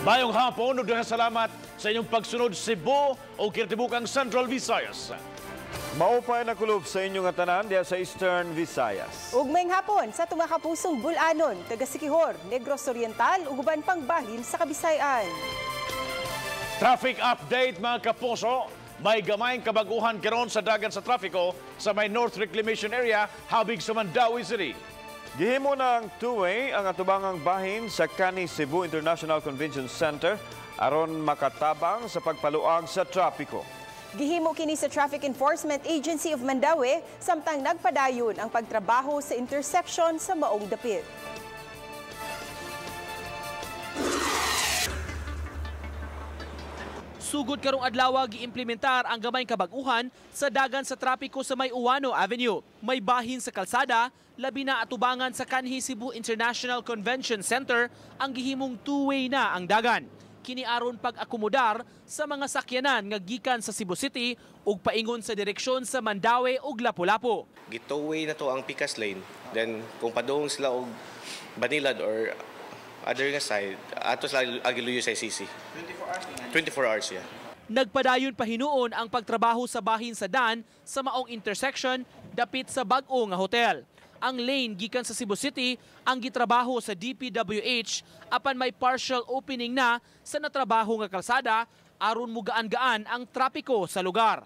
Maayong hapon ug daghang salamat sa inyong pagsunod, Cebu ug kinatibukang Central Visayas. Maupay na kulob sa inyong tanan diha sa Eastern Visayas. Ug maayong hapon sa atong mga kapusong Bul-anon, taga Siquijor, Negros Oriental ug uban pang bahin sa Kabisayan. Traffic update, mga kapuso. May gamayng kabaguhan karon sa dagan sa trapiko sa may North Reclamation Area habig sa Mandaue City. Gihimo ng two-way ang atubangang bahin sa kanhi Cebu International Convention Center aron makatabang sa pagpaluag sa trapiko. Gihimo kini sa Traffic Enforcement Agency of Mandaue samtang nagpadayon ang pagtrabaho sa intersection sa maong dapit. Sugod karong adlaw, giimplementar ang gamayng kabag-uhan sa dagan sa trapiko sa may Ouano Avenue. May bahin sa kalsada, labi na atubangan sa kanhi Cebu International Convention Center, ang gihimong two-way na ang dagan. Kini aron pag-akomodar sa mga sakyanan nga gikan sa Cebu City ug paingon sa direksyon sa Mandaue ug Lapu-Lapu. Gi-two-way na to ang Pikas Lane. Then kung padung sila og Banilad or other nga side, ato sila agiluyo sa ICC. 24 hours? 24 hours, yeah. Nagpadayon pa hinuon ang pagtrabaho sa bahin sa dan sa maong intersection dapit sa bag-o nga hotel. Ang lane gikan sa Cebu City ang gitrabaho sa DPWH apan may partial opening na sa natrabaho nga kalsada aron mugaan-gaan ang trapiko sa lugar.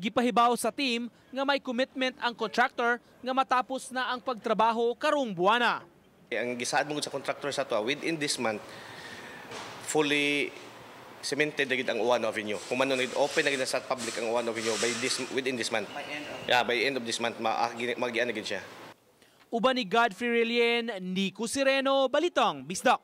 Gipahibaw sa team nga may commitment ang contractor nga matapos na ang pagtrabaho karong buwana. Ang gisaad mo sa contractor sa ato, within this month, fully cemented na gid ang Ouano Avenue. Kung man open na gid sa public ang Ouano Avenue by this within this month. By end of, yeah, by end of this month magian na gid siya. Uban ni Godfrey Relien, Nico Sireno, Balitang Bisdak.